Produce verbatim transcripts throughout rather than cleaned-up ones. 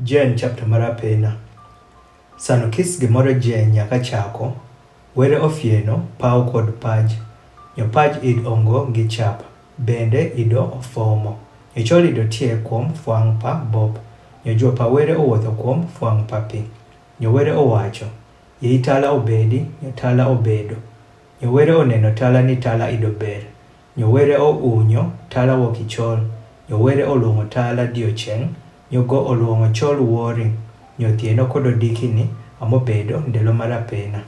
Jen chapter mar apena. Sano kis gimoro jen nyaka chako. Were ofieno, paw kod paj. Nyo paj id ongo gi chap. Bende ido ofomo. Nyo chol ido tie kuom fwang pa bop. Nyo juopa were owuotho kuom fwang pa pi. Nyo were owacho, yei tala obedi, nyo tala obedo. Nyo were oneno tala ni tala ido ber. Nyo were ounyo tala woki chol. Nyo were oluongo tala diocheng. Nyo go oluongo chol wori. Nyo thieno kod odiki ni amo bedo ndelo mar apena.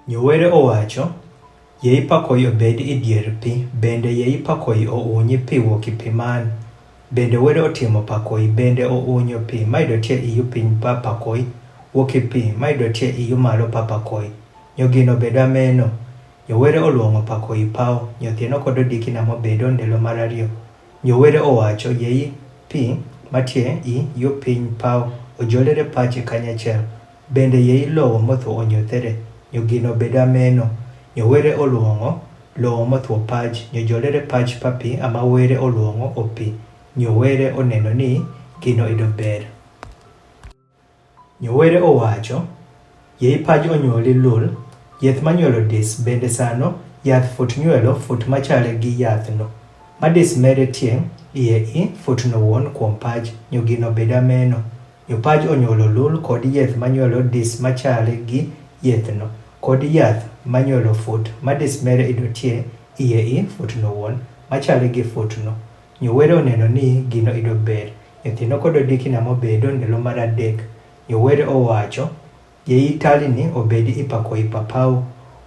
Nyo were owacho, yei pakoi obedi idier pi, bende yei pakoi ounyi pi woki pi man. Bende were otimo pakoi, bende ounyo pi, ma ido tie iyu piny pa pakoi, woki pi, ma ido tie iyu malo pa pakoi. Nyo gino bedo ameno. Nyo were oluongo pakoi paw, nyo thieno kod odiki namo bedo ndelo mar ario. Nyo were owacho, yei pi ma tie iyu piny paw, ojolere pachi kanyachiel. Bende yei lowo mothuo onyothere, nyo gino bedo ameno. Nyo were oluongo lowo mothuo paj, nyo jolere paj pa pi ama were oluongo opi. Nyo were oneno ni gino ido ber. Nyo were owacho, yei paj onyuoli lul, yeth manyuolo dis, bende sano, yath fut nyuelo fut machale gi yathno. Ma dis mere tie, iye i, futno wuon kuom paj, nyo gino bedo ameno. Nyo paj onyuolo lul kod yeth manyuolo dis machale gi yethno, kod yath manyuolo fut, ma dis mere ido tie, iye i, futno wuon, machale gi futno. Nyo were oneno ni gino ido ber, nyo thieno kod odiki namo bedo ndelo mar adek. Nyo were owacho, yei tali ni obedi ipako ipapaw,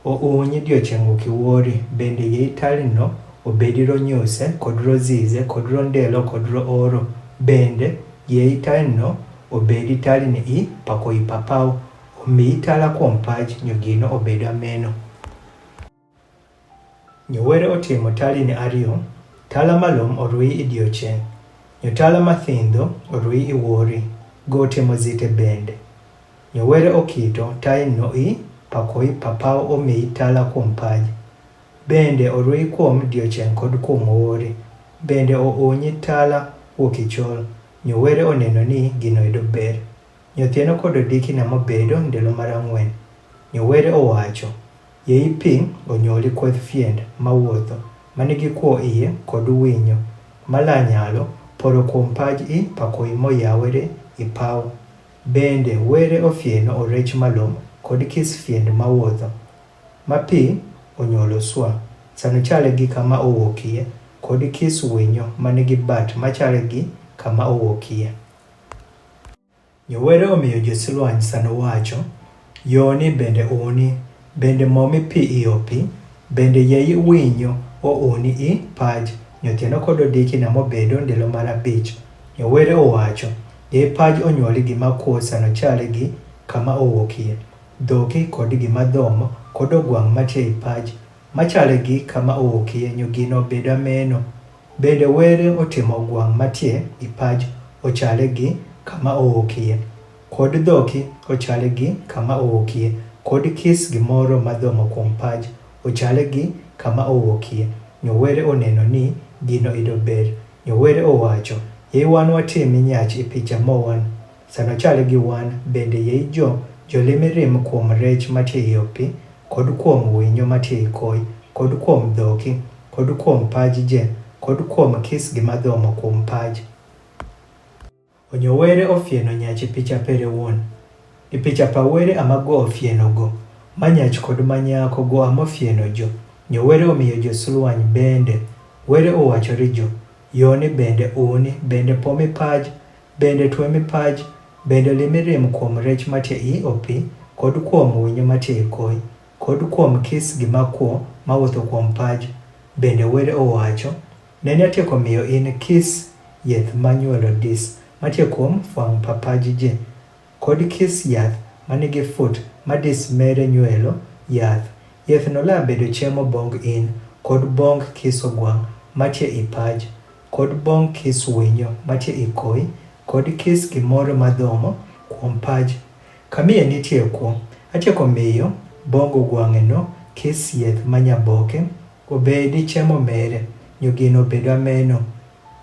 ounyi diocheng woki wori, bende yei tali no obedi ronyuse, kod rozize, kod rondelo, kod rooro, bende yei tali no obedi tali ni ipako ipapaw, omi itala kuom paj, nyo gino obedo ameno. Nyo were otimo tali ni ario, tala malom orui idiocheng, nyo tala mathindho orui iwori, go otimo zite bende. Nyo were okito tali no i pakoi papaw omi itala kuom paj. Bende orui kuom diocheng kod kuom wori. Bende ounyi tala woki chol. Nyo were oneno ni gino ido ber. Nyo thieno kod odiki namo bedo ndelo mar ang'wen. Nyo were owacho, yei pi onyuoli kweth fiend mawuotho, manigi kuo iye kod winyo, mala nyalo poro kuom paj i pakoi moyawere ipaw. Bende were ofieno orech malom kod kis fiend mawuotho. Ma pi onyuolo swa, sano chale gi kama owuokie, kod kis winyo manigi bat machale gi kama owuokie. Nyo were omiyo josilwany sano wacho, yoni bende uni, bende momi pi iopi, bende yei winyo ouni i paj, nyo thieno kod odiki namo bedo ndelo mar abich. Nyo were owacho, yei paj onyuoli gima kuo sano chale gi kama owuokie, dhoki kod gima dhomo kod ogwang' matie i paj, machale gi kama owuokie, nyo gino bedo ameno. Bende were otimo ogwang' matie i paj ochale gi kama owuokie, kod dhoki ochale gi kama owuokie, kod kis gimoro madhomo kuom paj ochale gi kama owuokie. Nyo were oneno ni gino ido ber. Nyo were owacho, yei wan watim minyach i picha mowan. Sano chale gi wan, bende yei jo, jolimi rim kuom rech matie i opi, kod kuom winyo matie i koi, kod kuom dhoki, kod kuom paj je, kod kuom kis gima dhomo kuom paj. Onyo were ofieno nyach i picha pere wuon. I picha pa were ama go ofieno go, ma nyach kod ma nyako go ama ofieno jo. Nyo were omiyo josulwany bende. Were owacho ri jo, yoni bende uni, bende pomi paj, bende twemi paj, bende limi rim kuom rech matie i opi, kod kuom winyo matie i koi, kod kuom kis gima kuo mawuotho kuom paj. Bende were owacho, nene atieko miyo in kis yeth manyuolo dis matie kuom fwang' pa paj je, kod kis yath manigi fut ma dis mere nyuelo yath. Yeth no la bedo chemo bong in, kod bong kis ogwang' matie i paj, kod bong kis winyo matie i koi, kod kis gimoro madhomo kuom paj. Kamiye nitie kuo, atieko miyo bong ogwang'e no kis yeth manyaboke, Obed chemo mere, nyo gino bedo ameno.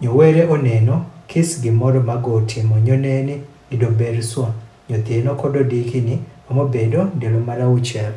Nyo were oneno kis gimoro ma go timo nyo neni ido ber sua. Nyo tino kodo dikini omo bedo delo mara uchel.